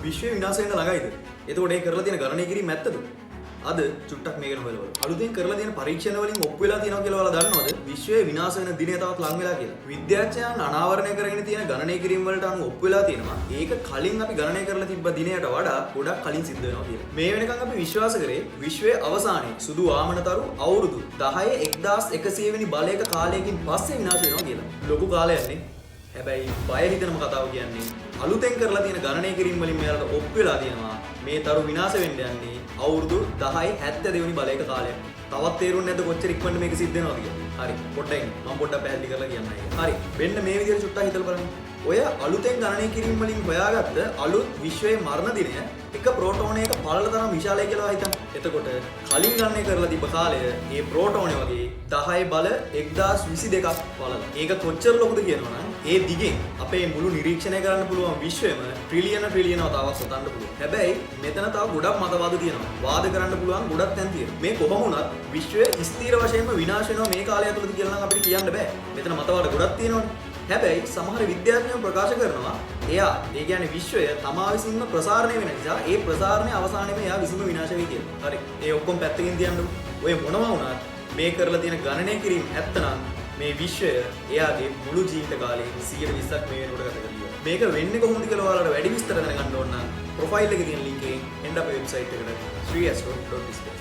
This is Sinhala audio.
විශ්වය විනාශ වෙන්න ළඟයිද? එතකොට ඒ කරලා තියෙන ගණනය කිරීම ඇත්තද? අද චුට්ටක් මේ ගැන හොයලා බලමු. අලුතෙන් කරලා තියෙන පරීක්ෂණ වලින් ඔප්පු වෙලා තියෙනවා කියලා ඔයාලා දන්නවද? විශ්වය විනාශ වෙන දිනය තවත් ලං වෙලා කියලා. විද්‍යාඥයන් අනාවරණය කරගෙන තියෙන ගණනය කිරීම වලට අනුව ඔප්පු වෙලා තියෙනවා. ඒක කලින් අපි ගණනය කරලා තිබ්බ දිනයට වඩා ගොඩක් කලින් සිද්ධ වෙනවා කියලා. මේ වෙනකන් අපි විශ්වාස කරේ විශ්වයේ අවසානයේ සුදු වාමනතරු අවුරුදු 10 1100 වෙනි බලයක කාලයකින් පස්සේ විනාශ වෙනවා කියලා. ලොකු කාලයක් නේ. හැබැයි බය හිතෙනම කතාව කියන්නේ අලුතෙන් කරලා තියෙන ගණනය කිරීම වලින් මෙයාලට ඔප්පු වෙලා තියෙනවා මේ තරු විනාශ වෙන්න යන්නේ අවුරුදු 10 72 වෙනි බලයක කාලයක්. තවත් තේරුන්නේ නැද්ද කොච්චර ඉක්මනට මේක සිද්ධ වෙනවද කියලා? හරි, පොඩ්ඩක් ඉන්න. මම පොඩ්ඩක් පැහැදිලි කරලා කියන්නම් ඒක. හරි, මෙන්න මේ විදිහට චුට්ටක් හිතලා බලන්න. ඔය අලුතෙන් ගණනය කිරීම වලින් හොයාගත්ත අලුත් විශ්වයේ මරණ දිනය එක ප්‍රෝටෝනයක පළල තරම් විශාලයි කියලා හිතන්න. එතකොට කලින් ගණනය කරලා තිබ්බ කාලය ඒ ප්‍රෝටෝනය වගේ 10 බල 1022ක් පළල. ඒක කොච්චර ලොකුද කියනවා නම් ඒ දිගෙන් අපේ මුළු නිරීක්ෂණය කරන්න පුළුවන් විශ්වයම ට්‍රිලියන ට්‍රිලියන වතාවක් සොතන්න පුළුවන්. හැබැයි මෙතන තව ගොඩක් මතවාද තියෙනවා. වාද කරන්න පුළුවන් ගොඩක් තැන් තියෙනවා. මේ කොහොම වුණත් විශ්වය ස්ථිර වශයෙන්ම විනාශ වෙනවා මේ කාලය ඇතුළත කියලා නම් අපිට කියන්න බෑ. මෙතන මතවාද ගොඩක් තියෙනවනේ. හැබැයි සමහර විද්‍යාඥයන් ප්‍රකාශ කරනවා එයා, ඒ කියන්නේ විශ්වය තමා විසින්ම ප්‍රසාරණය වෙන නිසා ඒ ප්‍රසාරණය අවසානයේම එයා විසින්ම විනාශ වෙයි කියලා. හරි. ඒ ඔක්කොම පැත්තකින් තියන්නකෝ. ඔය මොනවා වුණත් මේ කරලා තියෙන ගණනය කිරීම ඇත්ත නම් මේ විශ්වය එයාගේ මුළු ජීවිත කාලයෙන් 120ක් මේ වෙනකොට ගත කරලා ඉවරයි. මේක වෙන්නේ කොහොමද කියලා ඔයාලට වැඩි විස්තර දැනගන්න ඕන නම් ප්‍රොෆයිල් එකේ තියෙන ලින්ක් එකෙන් එන්න අපේ වෙබ්සයිට් එකට, sriastro.display.